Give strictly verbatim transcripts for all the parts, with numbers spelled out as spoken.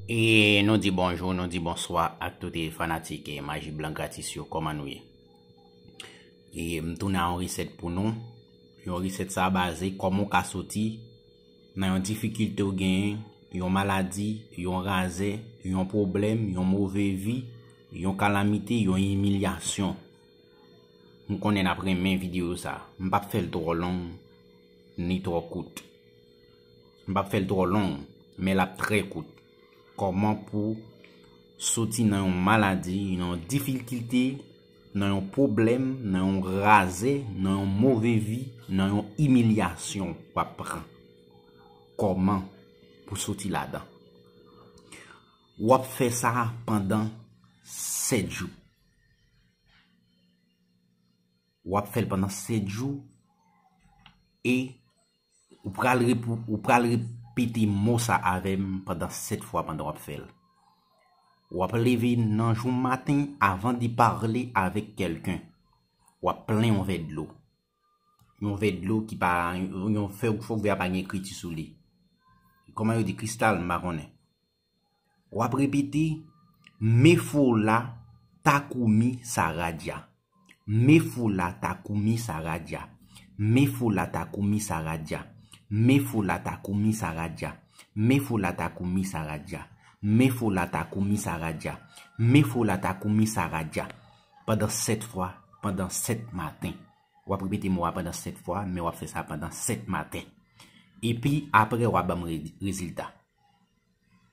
E nou di bonjou, nou di bonswa ak tout fanatik Maji Blan Gratis yo, kòman nou ye? E m tounen a yon resèt pou nou. Yon resèt sa baze kòman w ka soti nan yon difikilte w genyen, yon maladi, yon razè, yon pwoblèm, yon move vi, yon kalamite, yon imilyasyon. M konnen n ap renmen videyo sa. M p ap fè l twò long, ni twò kout. M p ap fè l twò long, men l ap trè kout. Kòman pou soti nan yon maladi, nan yon difikilte, nan yon pwoblèm, nan yon razè, nan yon move vi, nan yon imilyasyon w ap pran. Kòman pou soti ladan? W ap fè sa pandan sèt jou. W ap fè l pandan sèt jou e ou pral rep- ou pral repete mo sa avè m pandan sèt fwa pandan w ap fè l. W ap leve nan jou maten avan de pale avèk kèlken. W ap plen yon vè dlo. Yon vè dlo ki pa, yon fè, fòk vè a pa gen ekriti sou li. Kòman yo di, kristal, m pa konnen. W ap repete, Mefola Takumi Saradja. Mefola Takumi Saradja. Mefola Takumi Saradja. Mefola Takumi Saradja. Mefola Takumi Saradja. Mefola Takumi Saradja. Mefola Takumi Saradja. Pandan sèt fwa, pandan sèt maten. W ap repete mo a pandan sèt fwa, men w ap fè sa pandan sèt maten. Epi apre, w ap ban m re- rezilta.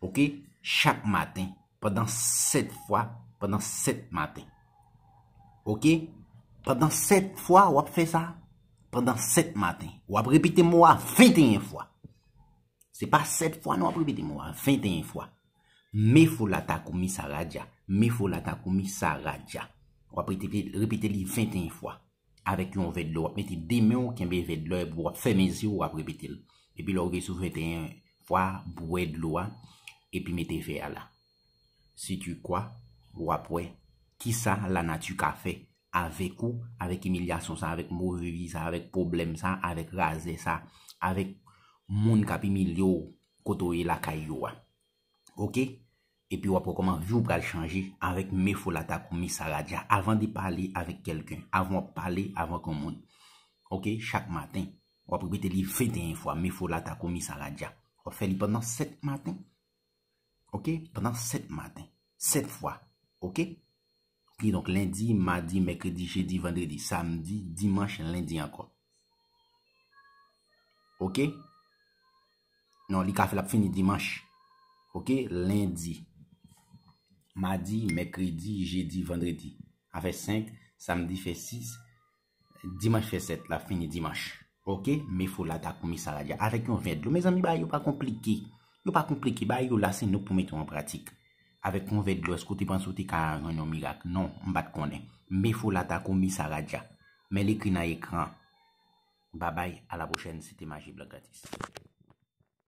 Oke? Chak maten, pandan sèt fwa, pandan sèt maten. Oke? Pandan sèt fwa, w ap fè sa pandan sèt maten. W ap repete mo a venteyen fwa. Se pa sèt fwa, non, w ap repete mo a venteyen fwa. Mefola Takumi Saradja. Mefola Takumi Saradja. W ap repete, repete li venteyen fwa. Avèk yon vè dlo, w ap mete de men w, kenbe vè dlo, epi w ap fèmen zye w, w ap repete l. Epi lè w rive sou venteyen fwa, bwè dlo a, epi mete vè a la. Si tu kwa, w ap wè kisa lanati ka fè avèk ou, avèk imilyasyon sa, avèk move vi sa, avèk pwoblèm sa, avèk razè sa, avèk moun k ap imilye w kote w ye lakay yo a. Oke? Epi w ap wè kòman vi w pral chanje avèk Mefola Takumi Saradja. Avan de pale avèk kèlken, avan w ap pale avèk yon moun. Oke? Chak maten, w ap repete li venteyen fwa, Mefola Takumi Saradja. W ap fè li pandan sèt maten. Oke? Pandan sèt maten. Sèt fwa. Oke? Kidonk, lendi, madi, mèkredi, jedi, vandredi, samdi, dimanch, lendi ankò. Oke? Non, li ka fè l ap fini dimanch. Oke? Lendi, madi, mèkredi, jedi, vandredi. A fè senk, samdi fè sis, dimanch fè sèt, l ap fini dimanch. Oke? Mefola Takumi Saradja. Avèk yon vè dlo. Mezanmi, bagay yo pa konplike. Yo pa konplike. Bagay yo la, se nou k pou mete yo an pratik. Avèk yon vè dlo, èske w te panse w te ka jwenn yon mirak? Non, m pa t konnen. Mefola Takumi Saradja. Men l ekri nan ekran. Babay, a la pwochèn, se te Maji Blan Gratis.